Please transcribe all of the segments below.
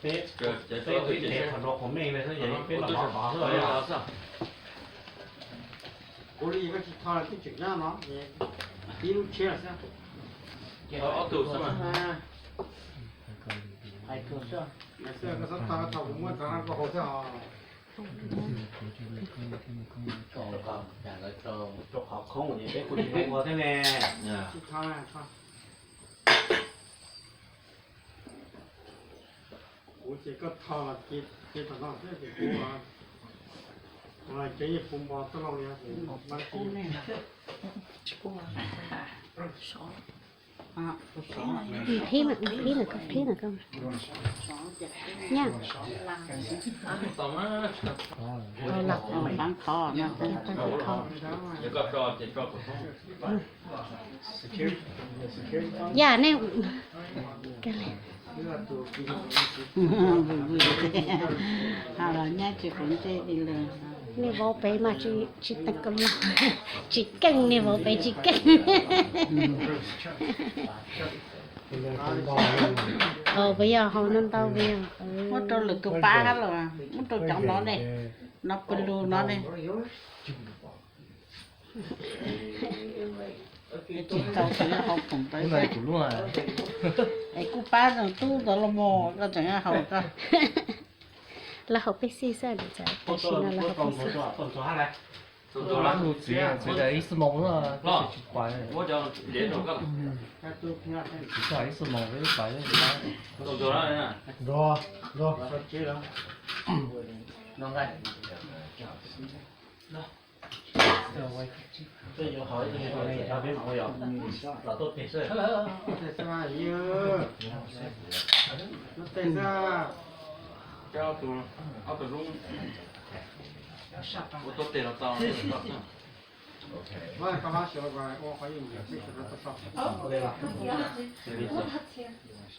Peb, peb ua ib tsev qhov no qhov me li xwb, peb los mov tod xwb. Kuv li koj tsis tho twb tseem nyob no, ib lub tshiab xwb. Ob tug xwb mas. Hais txog xwb, koj txhob tho, tho kuv muab rov no koj haus xwb os. Rau qhov khoob es peb kuj tsis ua thiab ne. Kuv ces koj tho los ces tom no xwb ces kuv, kuv los ces yeej puv npo toj loj li. Qhib, qhib na, qhib na, koj qhib na koj. Nyab. Yam nej, ha los nyab tsis quav ntsej li lawm. Nej vauv pem mas tsis teem koj los, tsis keej, nej vauv pem tsis keej. Puas yog haus ntau ntau puas yog? Muab rau lwm tus pab los, muab rau cov no ne, no pw lug no ne. Tsis tau tseem haus khoom pab, es kuj pab tub ntawd los mus koj tseem haus koj. Lawv haus peb xij xwb, tam sim no lawv haus peb xij.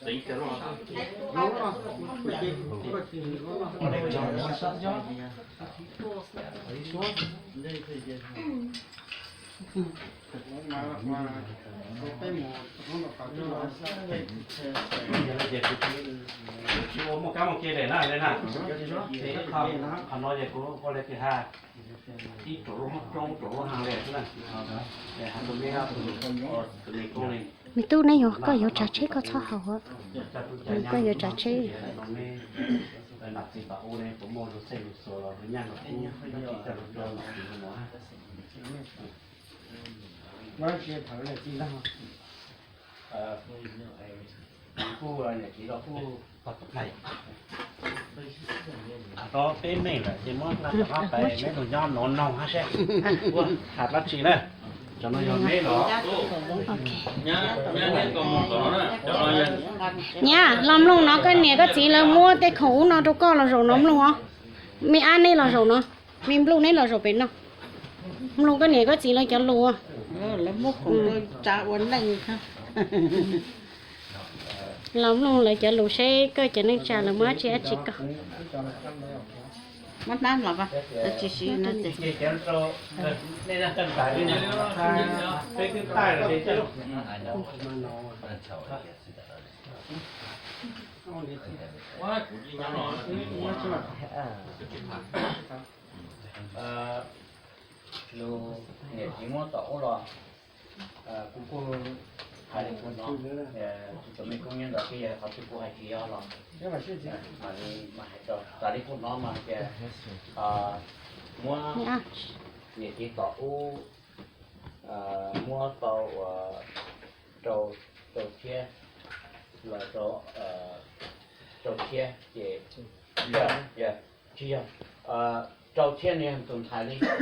Ib xwb moos, ib xwb moos peb pais. Tsis ua muaj kab muaj kev daim na, qhov no ces kuv ua li tias ha, ib rau lub roob rau lub ha li xwb na. Tus me, tus me koob li. Me tub, neb yuav, koj yuav tsav tsheb koj txhob haus, koj yuav tsav tsheb. Kuj niam txiv los kuj tau peb meej lawm ces muab nqa rov qab pais neb tus nyob nov noog hab seb ua tham dab tsi na. Cov no yog neb los. Nyab, los mloog no, koj niam koj txiv lawv muab tej khoom ub no rau koj los zaum no mloog os. Me ab neb los zaum no, me nplooj neb los zaum pem no. Mloog koj niam koj txiv lawv cov lus. Lawv muab khoom rau tsav ua neej. Los mloog lawv cov lus seb koj cov neej tsa lawv muab dab tsi dab tsi koj. Muab hnab los, tsis siv no ces. Lus niam txiv muab tom ub los, kuv kuj hais li kuv hnov, tus me koob nyob ntawd thiaj yog qhov twg kuj hais tsis yog los, mam li mam hais rau, raws li kuv hnov mas hais tias muab niam txiv tom ub muab tau ua rau, rau txhiab los rau, rau txhiab ces tsis yog, rau txhiab no yog tus ntxhais li,